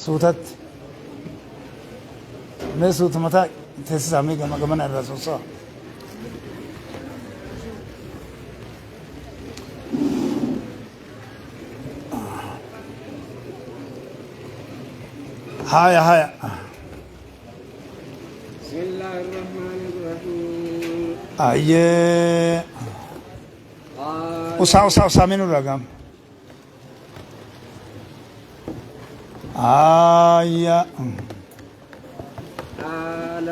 Suutatti. Mee suutuma taa'i. Teessisaa mee gama gamana irraa sosso'a. Haya haya. بسم الله الرحمن الرحيم Ayyee. قال Usaa usaa usaa mee nurraa gaama. Ayya. قال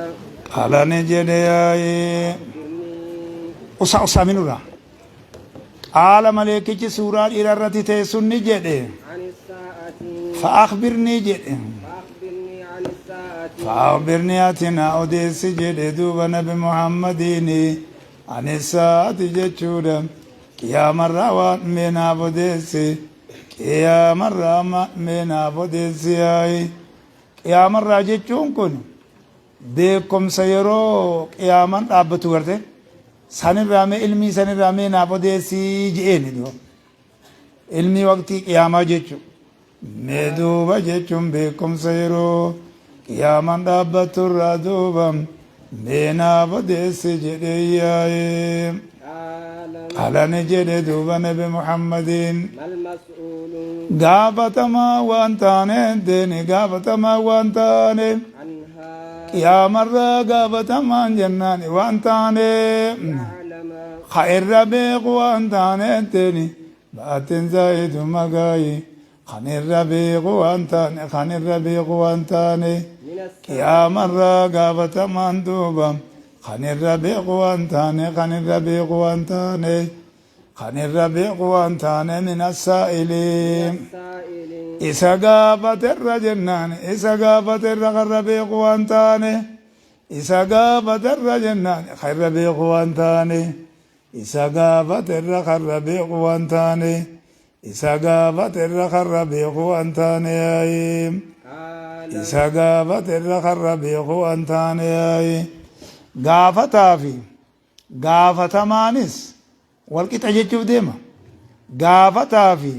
Qaala ni jedhe yaa'ee. أخبرني Usaa usaa mee nurraa. Qaala maleekichi suuraa dhiira irratti teessun ni jedhe. عن الساعة Fa'akhbirnii jedhe. فأخبرني عن الساعة Fa'akhbirnii ati na odeessi jedhe duuba nabi Muhammadiini. Ani sa'aati jechuudha. Qiyaamarraa waan mee naaf odeessi. Qiyaamarraa mee naaf odeessi yaa'i. Qiyaamarraa jechuun kun beekumsa yeroo qiyaaman dhaabbatu garte sanirraa mee ilmii sanirraa mee naaf odeessi je'eeni duuba. Ilmii waqtii qiyaamaa jechuun. Mee duuba jechuun beekumsa yeroo qiyaamaan dhaabbattu irraa duuba mee naaf odeessi jedhee yaa'ee. قال Qaala ni jedhe duuba nabi Muhammadiin. ما المسؤول Gaafatamaa waan taane deeni gaafatamaa waan taane عنها qiyaamarraa gaafatamaan jennaan waan taane أعلم ka irra beeku waan taane deeni baatin zaayidu magaayi kan irra beeku waan taane kan irra beeku waan taane من السائل qiyaamarraa gaafatamaan duuba kan irra beeku waan taane kan irra beeku waan taane kan irra beeku waan taane min assaa'iliin السائل isa gaafaterra jennaan isa gaafaterra karra beeku waan taane isa gaafaterra jennaan karra beeku waan taane isa gaafaterra karra beeku waan taane isa gaafaterra karra beeku waan taane yaayi قال isa gaafaterra karra beeku waan taane yaayi gaafataa fi gaafatamaanis walqixa jechuuf deema gaafataa fi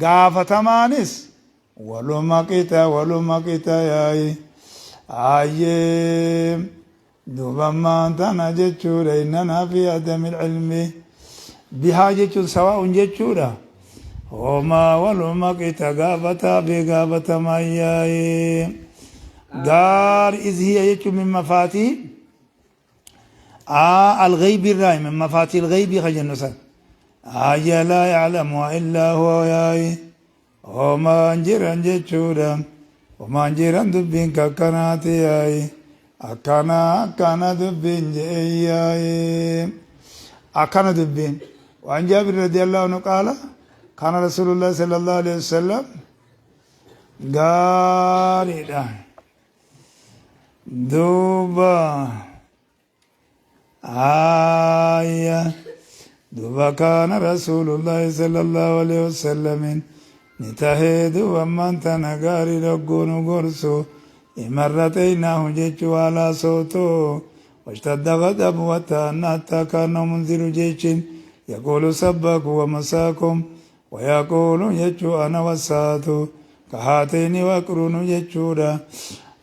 gaafatamaanis waluma qixa waluma qixa yaayi ayyee duuba ammaan tana jechuudha innanaa fi adami ilmi bihaa jechuun sawaa'un jechuudha homaa waluma qixa gaafataa fi gaafatamaan yaayi gaar iz hiya jechuun min mafaatii الغيب الراي من مفاتيح الغيب خجل نسان آية لا يعلمها إلا هو ياي وما انجران جتشودا وما انجران دبين ككناتي ياي أكنا أكنا دبين جي ياي أكنا دبين وعن جابر رضي الله عنه قال كان رسول الله صلى الله عليه وسلم قال دوبا آية دوبا كان رسول الله صلى الله عليه وسلم نتهي دوبا من تنغاري لقون قرسو إمرتيناه جيش على صوته واشتد غضب وتأنى كان منذر جيش يقول سبك ومساكم ويقول يجو أنا والساعة كهاتين وقرون جيشودا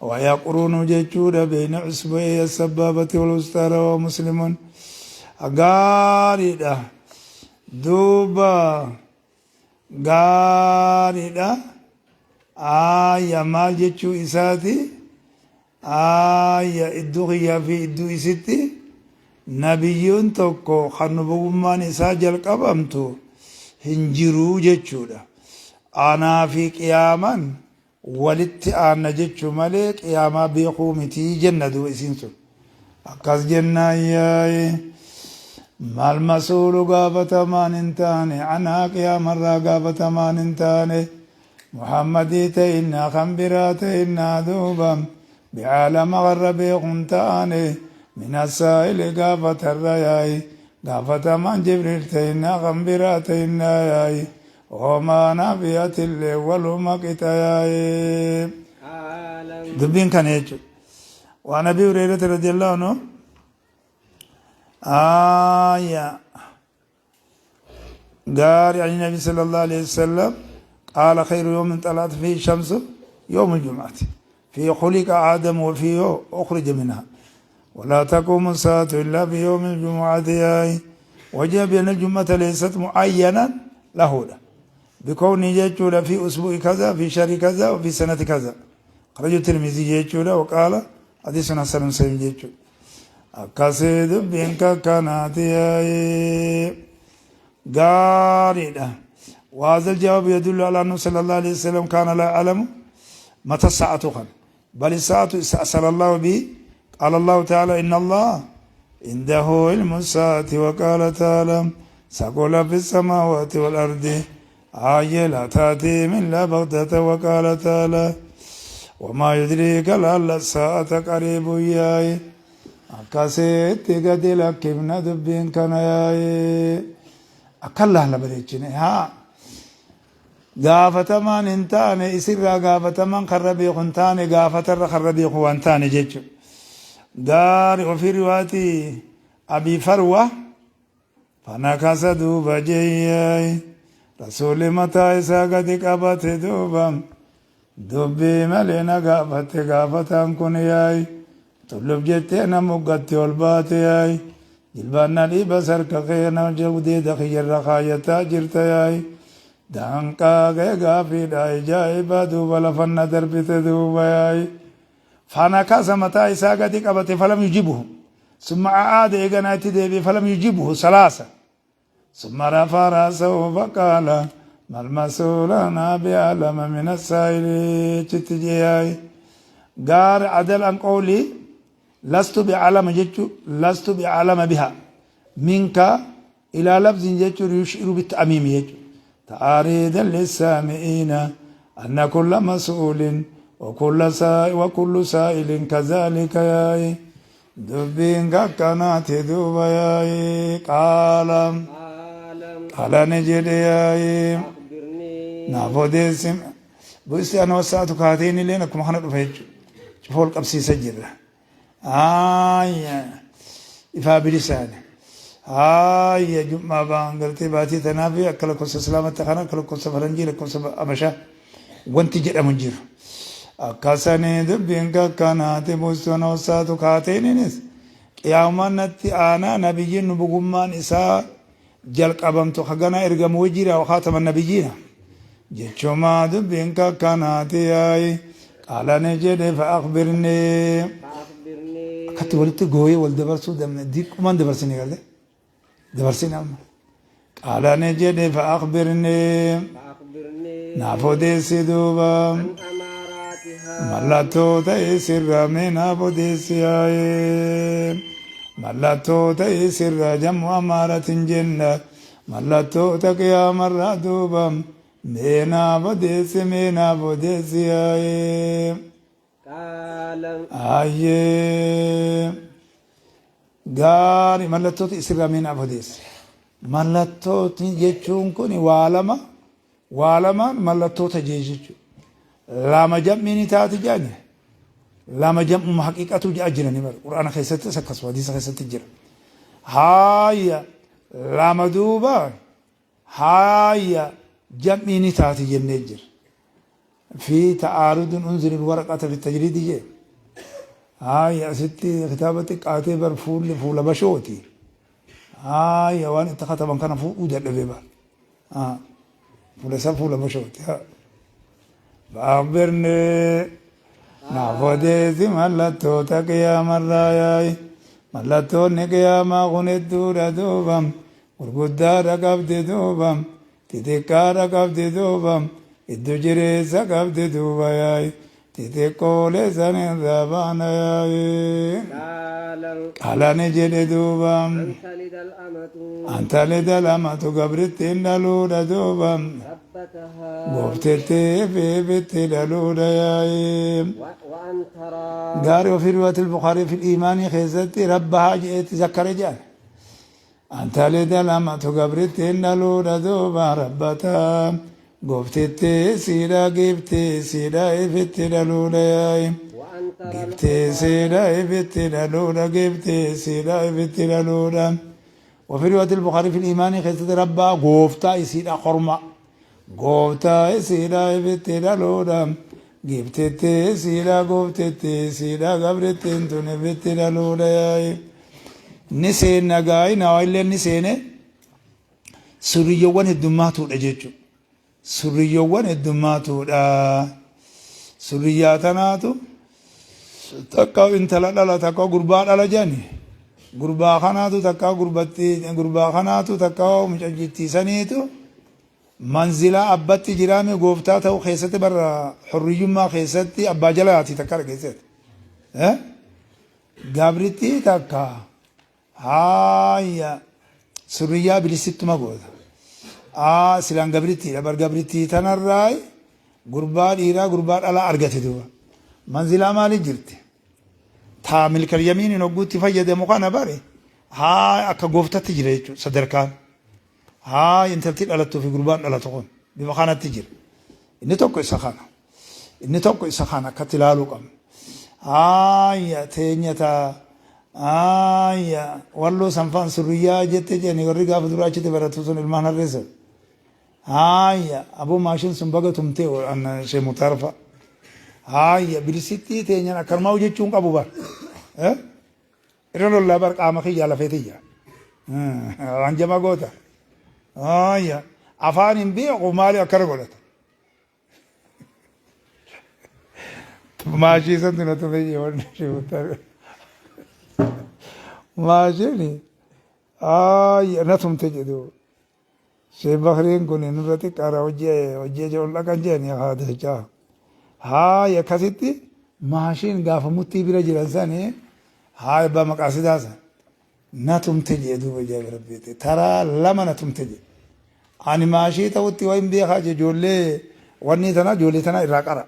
ويقرون جيشودا بين عصبي السبابة والوسطى ومسلم غاريدا دوبا غاريدا آية مال جيشو إساتي آية إدو في إدو إسيتي نبيون tokko kan nubummaan isaa jalqabamtu hin jiruu jechuudha. Anaa fi qiyaaman walitti aanna jechuu malee qiyaamaa beekuu mitii jenna duuba isiin sun. Akkas jennaan yaa'i maal masuulu gaafatamaan hin taane anaa qiyaamarraa gaafatamaan hin taane Muhammadii ta'innaa kan biraa ta'innaa duuba bicaalama warra beekun taane min assaa'ili gaafatarra yaa'i gaafatamaan Jibriil ta'innaa kan biraa ta'innaa yaa'i homaa naafiyatillee waluma qixa yaa'i. قال Dubbiin kana jechuudha. وعن ابي هريره رضي الله عنه آية قال عن النبي صلى الله عليه وسلم قال خير يوم طلعت فيه الشمس يوم الجمعة في خلق آدم وفي أخرج منها ولا تقوم الساعة إلا في يوم الجمعة ياي وجاء بأن الجمعة ليست معينا له له بكون يجول في أسبوع كذا في شهر كذا وفي سنة كذا خرج الترمذي يجول وقال حديث حسن صحيح يجول akkasii dubbiin kakkanaati yaa'ee gaariidha. وهذا الجواب يدل على أنه صلى الله عليه وسلم كان لا يعلم متى الساعة خل بل الساعة استأثر الله به قال الله تعالى إن الله عنده علم الساعة وقال تعالى ثقل في السماوات والأرض آية لا تأتي من لا بغتة وقال تعالى وما يدريك لعل الساعة قريب ياي akkasitti gadi lakkifna dubbiin kana yaa'ee akka laala bareechine haa gaafatamaan hin taane isirraa gaafatamaan karra beeku hin taane gaafatarra karra beeku waan taane jechuudha. Gaari ofii riwaatii abii farwa fanakasa duuba jeeyyaay rasuulli mataa isaa gadi qabate duuba dubbii malee na gaafate gaafataan kun yaay. Tullub jettee na muggatti ol baate yaay jilbaan na dhiiba sarka kee na gudeeda kiyyarra kaayyataa jirta yaay danqaa kee gaafiidha ajaa'ibaa duuba lafan na darbite duuba yaay fanakasa mataa isaa gadi qabate falam yujibuhu summa a'aada eeganaa itti deebi'e falam yujibuhu salaasa summa rafa'a ra'sahu faqaala mal mas'uulu anhaa bi'a'lama min as-saa'ili achitti jee yaay gaar adal an qawlii lastu bi'alama jechu lastu bi'alama biha minka ilaa lafzin jechuun yushiru bitta'amiimi jechu ta'aariidan lissaami'iina anna kulla mas'uulin wa kullu saa'ilin kazaalika yaa'i dubbiin kakkanaati duuba yaa'i qaala qaala ni jedhe yaa'i naaf odeessi bu'isti ana wasaatu kaateen illeen akkuma kana dhufa jechuudha cufa wal qabsiisa jirra. Haaya ifaa bilisaani. Haaya jum'aa ba'an gartee baatii tanaa fi akka lakkoofsa islaamatti kana akka lakkoofsa faranjii lakkoofsa abashaa wanti jedhamu hin jiru. Akkasanii dubbiin kakkanaati buustoon hawsaatu kaateeninis qiyaamaan natti aanaa nabiyyiin nubugummaan isaa jalqabamtu haganaa ergamu jira khaatama nabiyyiina. Jechumaa dubbiin kakkanaati yaayi qaala ni jedhe fa akhbirnii فأخبرني akkatti walitti gooyee wal dabarsuu damne diqqumaan dabarsine galte dabarsine amma qaala ni jedhe fa akhbirnii فأخبرني naaf odeessi duuba عن أماراتها mallattoo ta'e sirraa mee naaf odeessi yaa'ee mallattoo ta'e sirraa jammu amaaratin jenna mallattoota qiyaamarraa duuba mee naaf odeessi mee naaf odeessi yaa'ee قال ayyee gaari mallattoota isirraa mee naaf odeessi mallattooti jechuun kun waa lama waa lamaan mallattoota jee jechuudha lama jam'ii ni taati jedhani lama jam'uma haqiiqatu ja'a jirani bara qur'aana keessattis akkasuma hadiisa keessatti jira haaya lama duuba haaya jam'ii ni taati jennee jira fi ta'aarudun unziri waraqata fi tajriidi jee haaya asitti kitaaba xiqqaatee bar fuulli fuula bashooti haaya waan itti kataban kana fuudhuu dadhabee bar fuula isaa fuula bashooti فأخبرني naaf odeessi mallattoota qiyaamarraa yaa'i mallattoonni qiyaamaa kun hedduudha duuba gurguddaadha qabdi duuba xixiqqaadha qabdi duuba iddu jireessa qabdi duuba yaa'i xixiqqoolee san irraa baana yaa'i قال qaala ni jedhe duuba أن تلد الأمة an talida lamatu gabrittiin dhaluudha duuba ربتها gooftettee fi bitti dhaluudha yaa'i وأن ترى Gaarii ofii riwaayatil Bukaarii fi iimaanii keessatti rabbahaa je'eetti zakkare jedhan. An talida lamatu gabrittiin dhaluudha duuba rabbataa gooftettee siidha giftee siidha ifitti dhaluudha yaa'i. وأن ترى Giftee siidha ifitti dhaluudha giftee siidha ifitti dhaluudha. وفي رواية البخاري في الإيمان خيست ربا غوفتا إسيدا خرما غوفتا إسيدا إفتي دلودا Giiftitti siidha gooftitti siidha gabrittiin tun ifitti dhaluudha yaa'i. Ni seenna gaa'i nawaa illee ni seene surriyyowwan heddummaatuudha jechuudha. Surriyyowwan heddummaatuudha. Surriyyaa tanaatu takka intala dhala takka gurbaa dhala jedhani. Gurbaa kanaatu takka gurbatti gurbaa kanaatu takka mucajjittii saniitu manzilaa abbatti jiraame gooftaa ta'uu keessatti barra hurriyyummaa keessatti abbaa jalaati takka dhageesseet. Gabrittii takka haaya surriyyaa bilisittuma goota. Aa silaan gabrittiidha bar gabrittii tanarraa gurbaa dhiiraa gurbaa dhalaa argate duuba. Manzilaa maali jirti? Taa milkal yamiiniin hogguutti fayyadamu kana bare haa akka gooftatti jira jechuudha sadarkaan. Haa intalti dhalattuu fi gurbaan dhalatu kun bifa kanatti jira. Inni tokko isa kana. Inni tokko isa kana akkatti ilaaluu qabna. Haaya teenya taa haaya walloo sanfaan surriyyaa jette jedhani warri gaafa duraa achitti baratu sun ilmaan harreessan. Haaya aboo maashin sun baga tumtee anna ishee mutaarfa. Haaya bilisittii teenyan akkanumaa hojjechuun qabu bar. Eh? Irra lollaa bar qaama kiyyaa lafee tiyya. Waan jama goota. Haaya afaan hin beeku maali akkana godhata. Maashii santu na tume jee wanni ishee mutaarfa. Maashiin haaya na tumte jedhu. Sheekh Bakriin kun nurra xiqqaadha hojii hojii ija ol dhaqan jedhani haa dachaa. Haaya akkasitti maashiin gaafa muttii bira jiran sani haaya abbaa maqaa sidaa san na tumte jee duuba ijaabi rabbiiti taraa lama na tumte jee. Ani maashii ta'utti waan beekaa jee ijoollee wanni tanaa ijoollee tanaa irraa qara.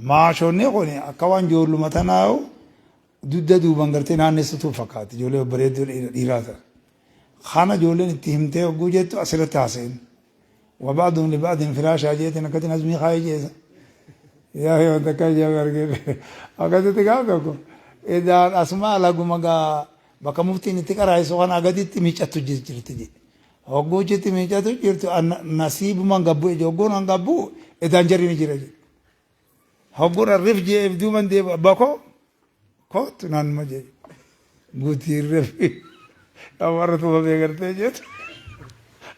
Maashonni kun akka waan ijoolluma tanaa dugda duuban gartee naannessituu fakkaatti ijoollee babbareedduu dhiiraa tana. Kana ijoolleen itti himtee hogguu jettu asirratti haasa'in. Wa ba'duhum li ba'din firaashaa jeetiin akkatti nazmii kaayee jeesa. Yaa yoo takka ijaa argee akkasitti gaaf tokko idaan asmaa laguma gaa bakka muftiin itti qaraa'isu kana gaditti miicattu jirti jedhe. Hogguu achitti miicatu jirtu nasiibumaan gabbu ije hogguun an gabbu idaan jarri ni jira jedhe. Hogguun an rif jee if duuban deebi'a bakoo kootu naannuma jee guutii refi warra tumamee gartee jeetu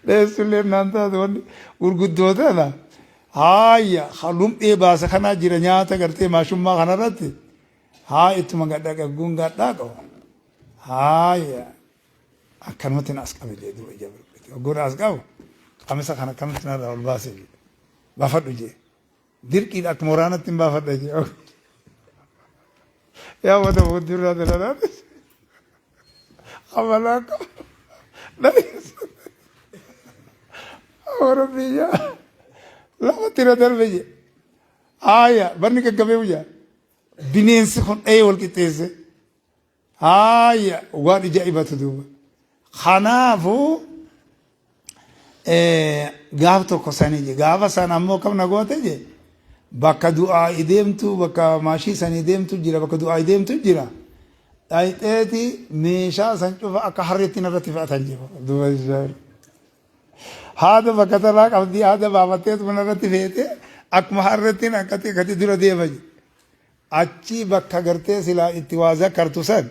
dheessullee naan taatu wanni gurguddoota na haaya lum'ee baasa kanaa jira nyaata gartee maashummaa kanarratti haa ittuma gadhaqa guun gadhaa qabu haaya akkanumatti na as qabe jee duuba ija hogguun as qabu qamisa kana akkanumatti narraa ol baase jee baafadhu jee Dirqiidha akkuma waraanatti hin baafadha jee. Yaa wata fuuldurraa dalalaatis. Amalaa qaba. Warra biyya lamatti na darbe jee. Haaya barni gaggabee guyyaa. Bineensi kun dhahee wal qixxeesse. Haaya waan ajaa'ibatu duuba. Kanaafuu gaaf tokko sanii je gaafa sana ammoo kam na goote je bakka du'aa deemtu bakka maashii sanii deemtu jira bakka du'aa deemtu jira. Dhayxeeti meeshaa san cufa akka harreetti narratti fe'atan jiru. Duuba Israa'el. Haada bakka tanaa qabdii haada baafatteetu narratti feete akkuma harreettiin akkatti akkatti dura deema je. Achii bakka gartee silaa itti waa zakkartu san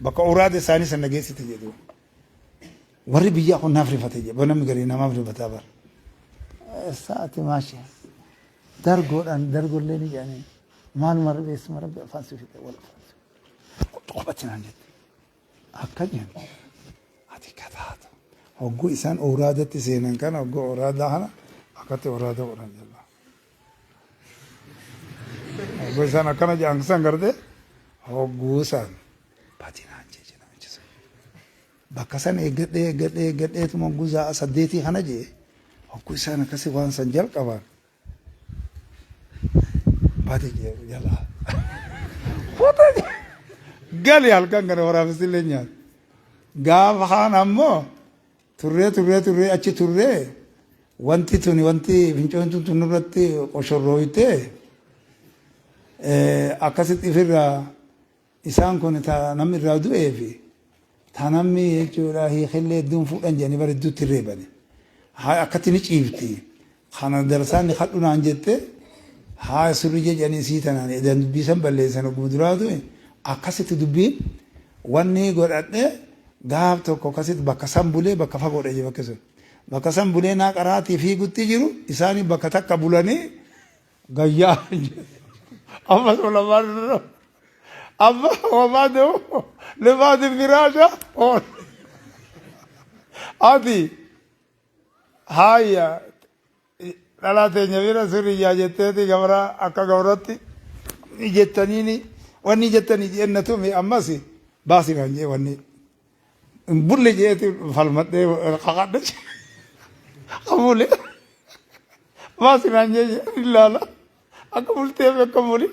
bakka uraada isaanii san na geessite jedhu. Warri biyyaa kun naaf rifate jedhu. Namni garii namaaf rifataa bara. Sa'ati maashee dargoodhaan dargollee ni jedhanii maaluma rabbi eessuma rabbi afaan si fixe wal afaan si kophatti naan jette. Akka jennu ati kataata. Hogguu isaan uraadatti seenan kana hogguu uraadaa kana akkatti uraada godhan jenna. Hogguu isaan akkana jedhan san gartee hogguu san batinaan jee namichi sun. Bakka san eeggadhee eeggadhee eeggadheetuma hogguu sa'a saddeetii kana jee hogguu isaan akkasii waan san jalqaban bati jee jalaa. Kuta jee gali halkan kana waraabessi illee nyaata. Gaafa kaan ammoo Turree turree turree achi turree wanti tuni wanti fincoon tun nurratti qoshorrooytee akkasitti ifirraa isaan kun ta namni irraa du'ee fi ta namni jechuudha hiikillee hedduun fuudhan jedhanii bara hedduutti reebani. Haa akkatti ni ciifti. Kana darsaan ni kadhu naan jette Haa surri jedhanii sii tanaan edan dubbii san balleessan ogguma duraa ture akkasitti dubbiin wanni godhadhe gaaf tokko akkasitti bakka san bulee bakka fagoodha jee bakki sun. Bakka san bulee naa qaraatii fiigutti jiru isaanii bakka takka bulanii gayyaa ammas olamaan amma wamaa deemu limaati firaasha ati haaya dhalaa teenya bira suriyyaa jetteeti gabra akka gabratti jettaniini wanni jettanii jenna tumi ammas baasi kan jee wanni hin bulle jeeti falmadhee qaqadhe qabule baasi naan jee ilaala akka bulteef akka bulin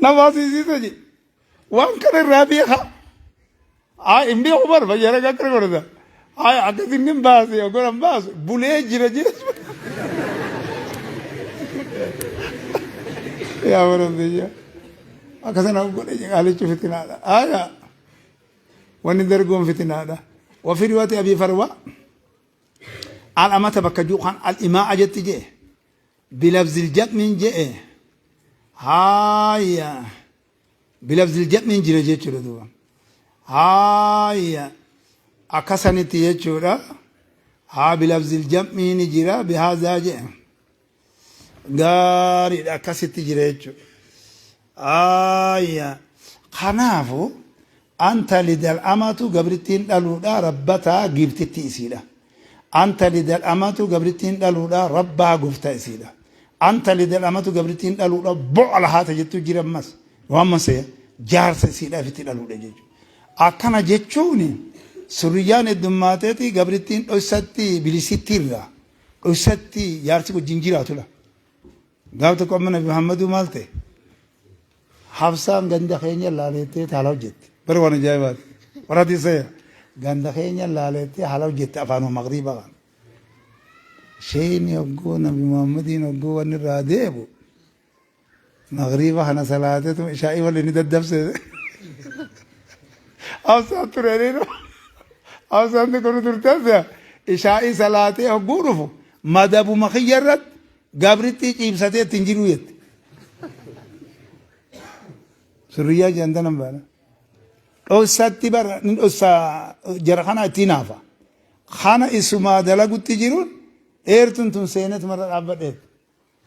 na baasisiisa jee waan kana irraa beeka. Haa hin beeku bar fayyaa ragaa akkana godhata. Haa akkasiin hin baase godhan baasu bulee jira jechuudha. Yaa baramtiyya akkasana godhe qaalichi fitinaadha. Haa wanni dargoon fitinaadha. Wafii riwaati abii farwaa al-amata bakka jiru kan al-imaa'a jetti jee bilabzil jaqmiin jee haaya. Bilafzil jam'iin jira jechuudha duuba. Haaya akka sanitti jechuudha. Haa bilafzil jam'ii ni jira bihaazaa jedha. Gaariidha akkasitti jira jechuudha. Haaya kanaafu anta lidal amatu gabrittiin dhaluudha rabbataa giiftitti isiidha. Anta lidal amatu gabrittiin dhaluudha rabbaa gooftaa isiidha. Anta lidal amatu gabrittiin dhaluudha bo'ala haata jettu jira ammas. Waan masee jaarsa isiidhaaf itti dhaluudha jechuudha. Akkana jechuun surriyyaan heddummaateeti gabrittiin dhoysatti bilisitti irraa dhoysatti jaarsi wajjin jiraatudha. Gaaf tokko amma Nabi Muhammaduu maal ta'e? Hafsaan ganda keenya laaleettee haala hojjette. Bara waan ajaa'ibaati. Warra hadiisa ganda keenya laaleettee haala hojjette afaanuma magriibaa kana. Isheen hogguu Nabi Muhammadiin hogguu wanni irraa deebu magriiba kana salaateetu ishaa'ii waliin ni daddabse. Hafsaan turaniiru. Hafsaan kun turteessa ishaa'ii salaatee hogguu dhufu madabuma kiyya irratti gabrittii ciibsatee ittiin jiruu jette. Surriyyaa jedhan tanan baana. Dhoksatti bara ni dhoksa jara kana ittiin haafa. Kana isumaa dalagutti jiruun dheertuun tun seenet marra dhaabbadheet.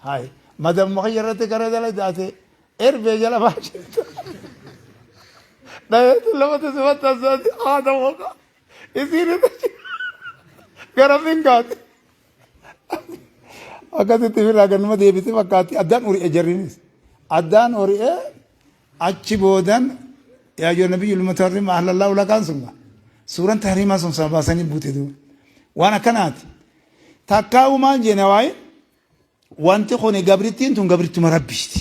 Hayi madamma kiyya irratti gara dalagaate erbee jala baasheetu. Dhayeetu lamata si maxxansaati haadha moqa. Isiin gara fingaati. Akkasitti firraa ganuma deebite fakkaatti addaan uri'e jarrinis. Addaan uri'e achi boodan yaa yoo nabiyyu ilmutarrim ahlallahu lakaan sun suuran tahriimaa sun sana baasanii buute duuba. Waan akkanaati. Takkaa uumaan jeena waa'ee wanti kun gabrittiin tun gabrittuma rabbiiti.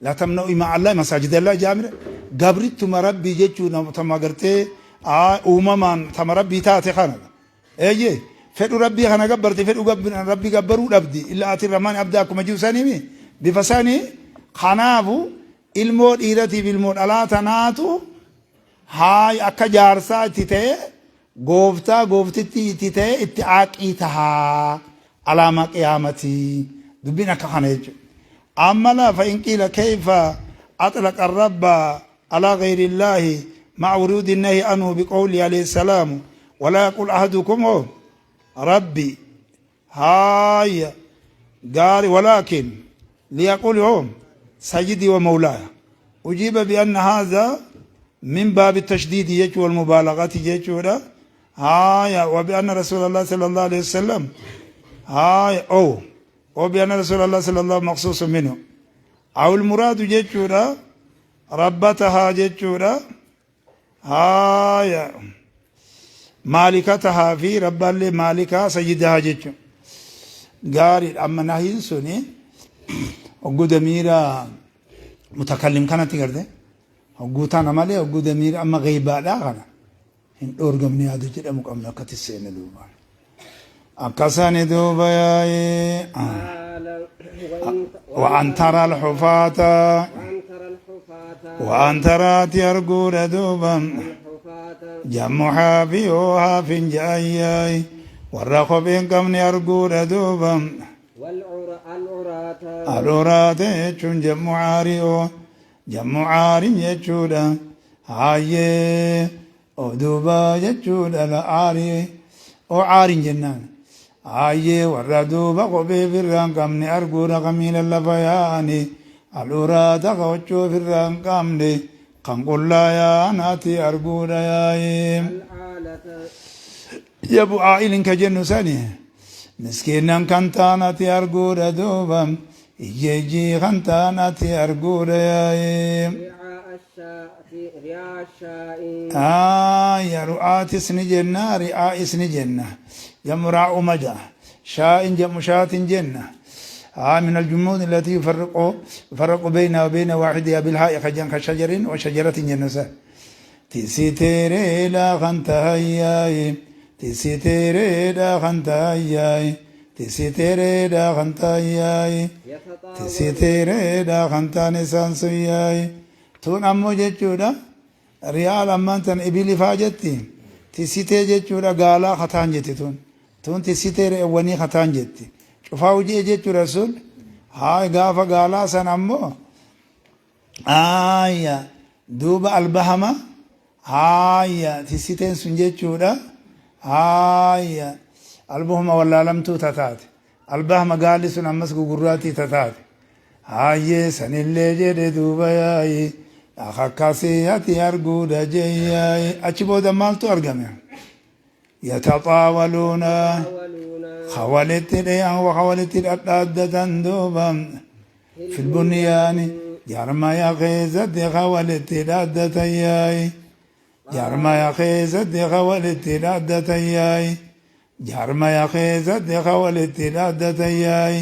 Laa tamna'u imaa Allah masaajida Allah jaamire gabrittuma rabbii jechuun tama gartee uumamaan tama rabbii taate kana. Eeyyee fedhu rabbii kana gabbarti fedhu rabbii gabbaruu dhabdi illa ati rahmaan abdaa akkuma jiru saniimi bifa sanii kanaafu ilmoo dhiiratiif ilmoo dhalaa tanaatu haay akka jaarsaa itti ta'e gooftaa gooftittii itti ta'e itti aaqii tahaa alaamaa qiyaamatii dubbiin akka kana jechuudha. Amma laa fa in qiila kayfa atlaqa rabba alaa ghayri illaahi ma'a wuruudi nahi anhu biqawli alayhi salaamu walaa yaqul ahadukum hoo rabbi haaya gaari walaakin liyaqul hoo sayyidii wa mawlaaya ujiiba bianna haadha min baabi tashdiidi jechuu wal mubaalagati jechuudha haaya wa bianna rasuulallah sallallahu alayhi wasallam haaya ow wa bianna rasuulallah sallallahu maqsuusu minhu aw ilmuraadu jechuudha rabbatahaa jechuudha haaya maalikatahaa fi rabbaallee maalikaa sayyidahaa jechuun gaariidha amma nahiin suni hogguu damiira mutakallim kanatti garte hogguu tana malee hogguu damiira amma geeybaadhaa kana hin dhoorgamne yaada jedhamu qabna akkatti seene duuba akkasani duuba yaa'ee قال وإن وأن ترى الحفاة وأن ترى الحفاة وأن ترى تيرقود دوبا الحفاة جمع حافي وحاف جاي Warra kophee hin qabne arguudha duuba. والعراة. Aluraate jechuun jammu caari'oo jammu caarin jechuudha. Hayyee duuba jechuudha la caarii oo caarin jennaan. Hayyee warra duuba kophee ofirraa hin qabne arguudha kan miila lafa yaa'ani. Aluraata ka huccuu ofirraa hin qabne kan qullaa yaa'an ati arguudha yaa'ee. العالة. Yabu caa'ilin ka jennu sani miskiinan kan ta'an ati arguudha duuba hiyyeeyyii kan ta'an ati arguudha yaa'ee. رعاء الشاء رعاء الشاء. Aaya ru'aatis ni jenna, ri'aa'is ni jenna. Jammu raa'u maja shaa'in jammu shaatin jenna. من الجمود التي يفرق بينها وبين واحدها بالهاء خجا كشجر وشجرة جنسة. Tisiteereedha kan tahayyaay, tisiteereedha kan tahayyaay, tisiteereedha kan tahayyaay. يتطاول. Tisiteereedha kan ta'an isaan sun yaay. Tun ammoo jechuudha riyaal ammaan tan ibili faa jetti. Tisitee jechuudha gaalaa kataan jetti tun. Tun tisitee re'ewwanii kataan jetti. Cufaa hojii jechuudha sun. Haa gaafa gaalaa san ammoo aaya duuba albahama haaya tisiteen sun jechuudha. Haaya albahama wallaalamtuu tataate. Albahama gaalli sun ammas gugurraatii tataate. Hayyee sanillee jedhe duuba yaayi akkasii ati arguudha jeeyaayi. Achi booda maaltu argame? Yataxaawaluuna. يتطاولون. Walitti dhiyan walitti dhadhaaddatan duuba في البنيان jaarmaya keessatti walitti dhaaddatan yaayi. Jaarmaya keessatti walitti dhaaddatan yaayi. Jaarmaya keessatti walitti dhaaddatan yaayi.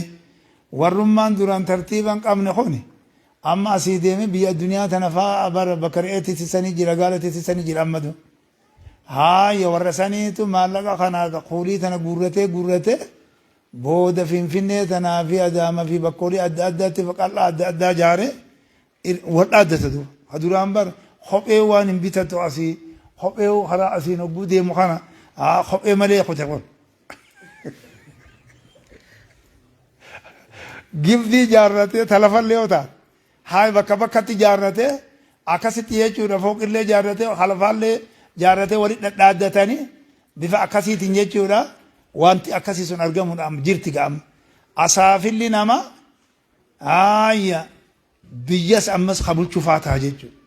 Warrummaan duraan tartiiba hin qabne kuni amma asii deemee biyya addunyaa tana faa bara bakka re'ee tissanii jira, gaala tissanii jira ammatu. Haaya warra saniitu maallaqa kana kuulii tana guurratee guurratee booda Finfinnee tanaa fi Adaamaa fi bakkoolee adda addaatti qal'aa adda addaa jaaree wal dhaaddata duuba. Ha duraan bar kophee waan hin bitatu asii kophee karaa asiin hogguu deemu kana haa kophee malee kute kun. Gibdii jaarratee talafallee yoo taate haa bakka bakkatti jaarratee akkasitti jechuudha fooqillee jaarratee halafaallee jaarratee walitti dhadhaaddatanii bifa akkasiitiin jechuudha wanti akkasii sun argamuudhaan jirti ga'ama. Asaafilli nama haaya biyyas ammas kabulchuu faa ta'a jechuudha.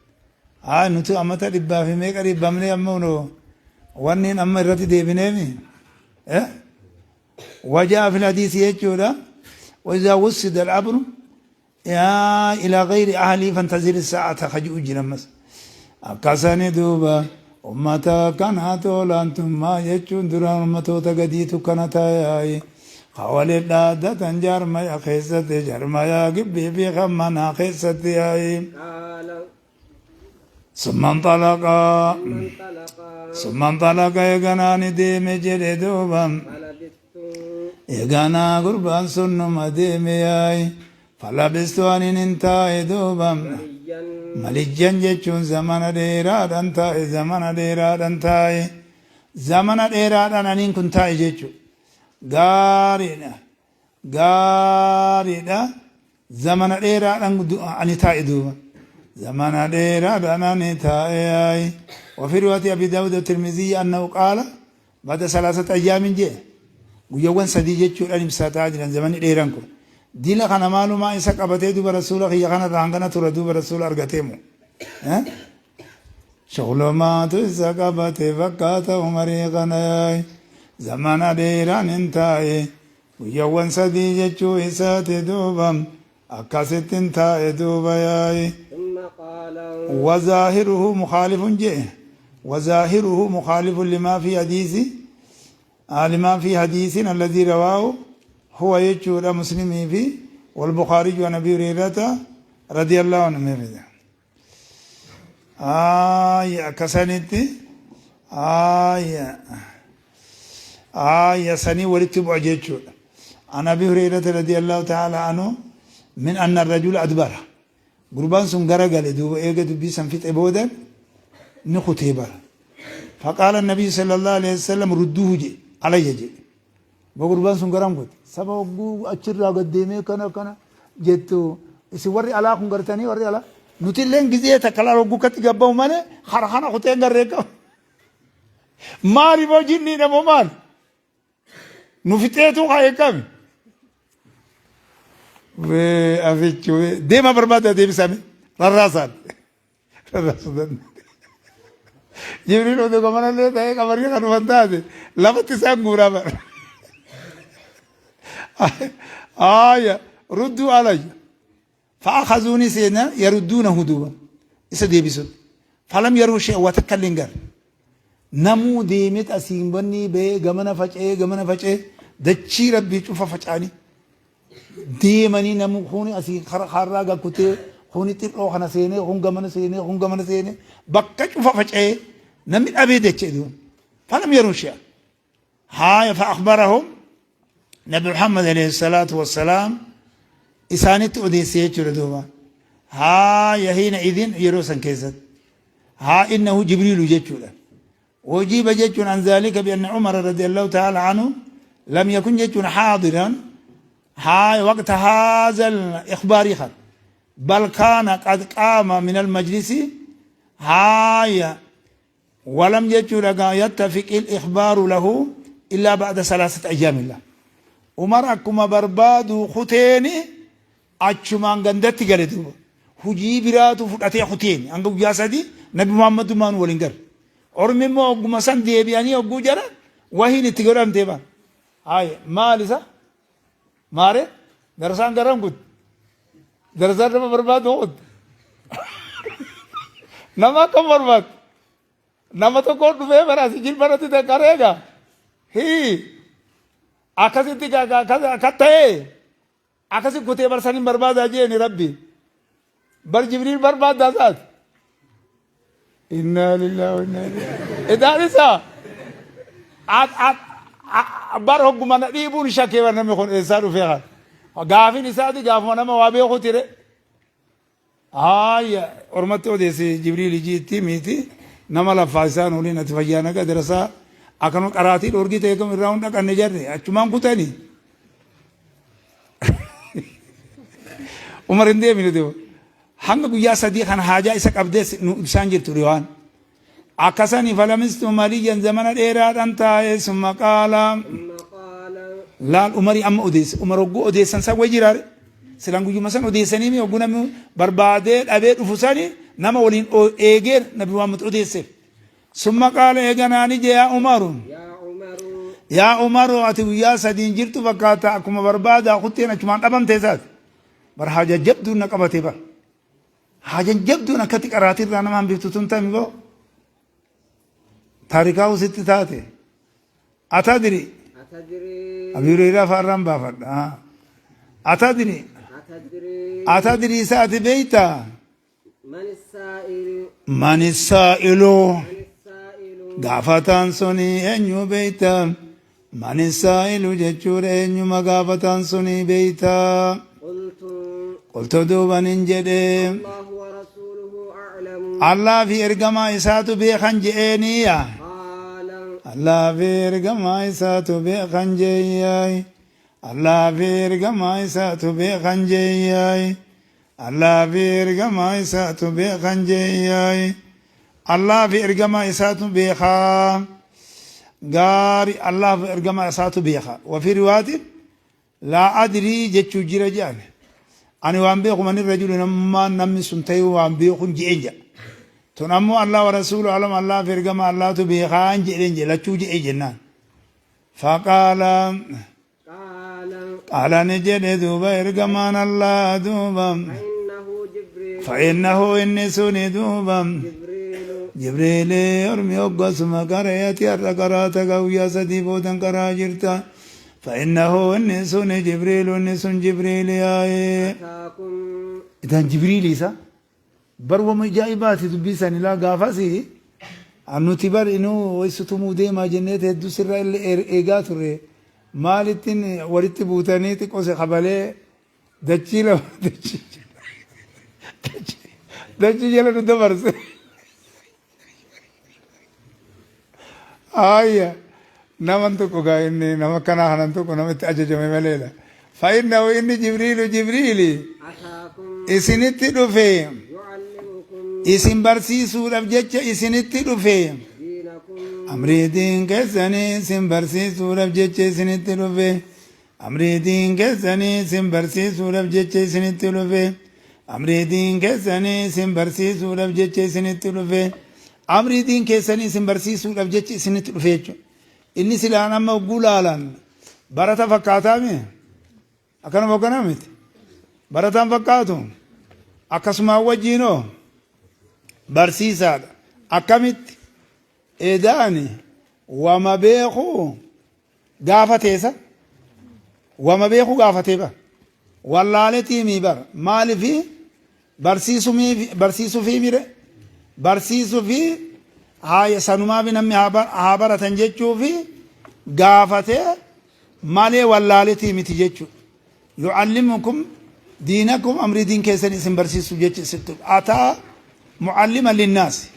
Haa nuti ammata dhibbaa fi meeqa dhibbamnee amma wanni amma irratti deebineemi. وجاء في الحديث jechuudha وإذا وسد الأمر يا إلى غير أهله فانتظر الساعة خجو جرمس akkasani duuba ummata kana olaantummaa jechuun duraan ummatoota gadiitu kana taa'ee waliin dhaaddatan jaarmaya keessatti jaarmaya gibbii fi kan manaa keessatti yaa'i. قال. ثم انطلق. ثم انطلق. ثم انطلق eeganaa ni deeme jedhe duuba. فلبثت. Eeganaa gurbaan sun numa deeme yaa'i. فلبثت anin hin taa'e duuba. مليا. مليا jechuun zamana dheeraadhaan taa'e, zamana dheeraadhaan taa'e, zamana dheeraadhaan aniin kun taa'e jechuudha. Gaariidha, gaariidha, zamana dheeraadhaan ani taa'e duuba. Zamana dheeraadhaan ani taa'e yaa'i. وفي رواية أبي داود الترمذي أنه قال بعد 3 أيام جاء guyyaawwan 3 jechuudhaan ibsataa jiran zamanni dheeraan kun. Dila kana maalumaa isa qabatee duuba rasuula kiyya kanarraa hangana tura duuba rasuula argateemu. Shughlumaatu isa qabate fakkaata umarii kana yaa'i. Zamana dheeraan hin taa'e guyyaawwan 3 jechuu isaati duuba akkasitti hin taa'e duuba yaa'i. ثم قال. وظاهره مخالف جئ وظاهره مخالف لما في حديث الذي رواه هو يجور مسلم في والبخاري وعن ابي هريره رضي الله عنه. آية كسنتي آية آية سني ولتبع جيتشور عن ابي هريره رضي الله تعالى عنه من ان الرجل ادبر. Gurbaan sun garagale duuba eega dubbii san fixe boodan ni kutee bara. فقال النبي صلى الله عليه وسلم ردوه جي علي جي. Gurbaan sun garam kute. Saba hogguu achirraa gad deemee kana kana jettu isin warri alaa kun gartanii warri alaa nuti illeen gizee takka laala hogguu katti gabbamu malee hara kana kutee garree qabu. Maali boo jinniidha moo maali? Nu fixeetu haa eegame. Wee afichu deema barbaada deebisame rarraasaan. Rarraasuu danda'a. Jibriil oduu gamanallee ta'ee qabarii kan dhufan taate lafatti isaan guuraa bara. Aaya rudduu alayya. Fa'akazuuni seena yarudduunahu duuba isa deebisun. Falam yaruu shay'an waa takka illee hin garre. Namuu deemet asiin bannii ba'ee gamana faca'ee gamana faca'ee dachii rabbii cufa faca'anii deemanii namuu kuni asii karraa gakkutee kuni xir'oo kana seenee kun gamana seenee kun gamana seenee bakka cufa faca'ee namni dhabee dachee duuba. Falam yaruu shay'an. Haaya fa'akhbarahum Nabi Muhammad alayhi salaatu wassalaam isaanitti odeesse jechuudha duuba. Haaya hiina idin yeroo san keessatti. Haa innahu Jibriilu jechuudha. Wajiba jechuun an zaalika bi anna Umar radiyallahu ta'ala anhu lam yakun jechuun haadiran haa waqta haadha al-ikhbaari kan. Bal kaana qad qaama min al-majlisi haaya Walam jechuudha gaa yattafiqil ikhbaaru lahu illaa ba'da salaasati ayyaamillah. Umar akkuma barbaadu kuteeni achumaan gandatti gale duuba. Hujii biraatu fudhatee kuteeni hanga guyyaa sadii Nabi Muhammadumaan waliin gale. Ormi immoo ogguma san deebi'anii ogguu jara wahiin itti godhamtee bara. Haaya maal isa? Maare darasaan garam kutte. Darasaan nama barbaadu kutte. Nama akkam barbaadu? Nama tokko dhufee bara asii jilbarratti danqaree egaa. Hii akkasitti akka ta'ee akkasi kutee bar saniin barbaadaa jeeni rabbi. Bar Jibriil barbaaddaa isaati. Innaa lillahi wa innaa ilaihi. Idaan isaa bar hogguma na dhiibuun shakkee bar namni kun eessaa dhufee kan. Gaafin isaati gaafuma nama waa beeku tire. Haaya ormatti odeesse Jibriil jiitti miti nama laffaa isaan waliin ati fayyaa naga darasaa akkanuma qaraatii dhoorgii ta'e kam irraa hin dhaqanne jarre achumaan kutanii. Umar hin deemine deema. Hanga guyyaa sadii kan haajaa isa qabdees nu ibsaan jirtu riwaan. Akkasani falamistu maliyyan zamana dheeraadhaan taa'e summa qaala. Summa qaala. Laal Umarii amma odeesse. Umar hogguu odeessan san way jiraare. Silaan guyyuma san odeessanii mi hogguu namni barbaadee dhabee dhufu sani nama waliin eegee Nabi Muhammad odeesseef. Summa qaala eeganaa ni jee yaa Umaru. Yaa Umaru. Yaa Umaru ati guyyaa sadiin jirtu fakkaata akkuma barbaadaa kutteen achumaan dhabamtee isaati. Bar haaja jabduun na qabate bar. Haajan jabduun akkatti qaraatirraa nama hambiftu tun tami boo. Taarikaa'u sitti taate. Atadri. Atadri. Abi Hureyraa fa'arraan baafadha. Atadri. Atadri. Atadri isa ati beeytaa. Man saa'ilu. Man saa'ilu. Man saa'ilu. Gaafataan suni eenyu beeyta? Man saa'ilu jechuudha eenyuma gaafataan suni beeyta? Qultu. Qultu duuba nin jedhe. Allahu wa rasuuluhu a'lamu. Allah fi ergamaa isaatu beekan je'eeniya. Qaala. Allah fi ergamaa isaatu beekan jeeyyaay. Allah fi ergamaa isaatu beekan jeeyyaay. Allah fi ergamaa isaatu beekan jeeyyaay. Allah fi ergamaa isaatu beekaa. Gaari Allah fi ergamaa isaatu beeka. Wafi riwaatin laa adrii jechuu jira jedhan. Ani waan beeku mani rajulu namummaan namni sun ta'uu waan beekun je'een jedha. Tun ammoo Allah wa rasuulu alam Allah fi ergamaa Allahtu beekaan jedheen jedhe lachuu je'ee jennaan. Faqaala Qaala. Qaala ni jedhe duuba ergamaan Allah duuba. Fa'innahu Jibriilu. Fa'innahu inni suni duuba. Jibriilu. Jibriili ormi hoggasuma qara'eeti har'a qaraata guyyaa sadii boodan qaraa jirta. Fa'innahu inni suni Jibriilu inni sun Jibriili yaa'ee. Ataakum. Itaan Jibriili isa. Bar wama ajaa'ibaati dubbii san ilaa gaafasi nuti bar inuu waysu tumuu deemaa jenneet hedduu sirra illee eegaa turre maalittiin walitti buutanii xiqqoo si kabalee dachii lama dachii dachii jala nu dabarse. Ayya. Naman tuqu gaa inni nama akkanaa kanan tuqu namatti ajajame maleedha. Fa'innahu inni Jibriilu Jibriili Ataakum isinitti dhufe yu'allimukum isin barsiisuudhaaf jecha isinitti dhufe diinakum amrii diin keessanii isin barsiisuudhaaf jecha isinitti dhufe amrii diin keessanii isin barsiisuudhaaf jecha isinitti dhufe amrii diin keessanii isin barsiisuudhaaf jecha isinitti dhufe amrii diin keessanii isin barsiisuudhaaf jecha isinitti dhufe jechuudha. Inni silaan amma hogguu laalan barata fakkaataa mi? Akkanuma hoogganaa miti. Barataan fakkaatu akkasumaan wajjiinoo barsiisaadha. Akkamitti edaani wama beeku gaafateesa wama beeku gaafatee bara wallaaletii mii bara maalifi barsiisufii mire barsiisufii haaya sanumaafi namni haa baratan jechuufi gaafatee malee wallaaletii miti jechuudha. Yucallimukum diinakum amrii diin keessan isin barsiisuuf jecha isitti ataa mucallima linnaasi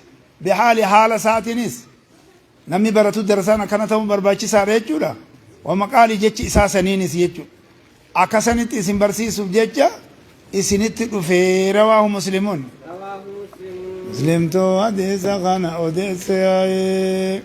bihaali haala isaatiinis namni baratu darasaan akkana ta'uun barbaachisaadha jechuudha. Wamaqaali jechi isaa saniinis jechuudha. Akka sanitti isin barsiisuuf jecha isinitti dhufee rawaahu muslimuun. Rawaahu muslimuun. Muslimtuu hadiisa kana odeesse yaa'ee.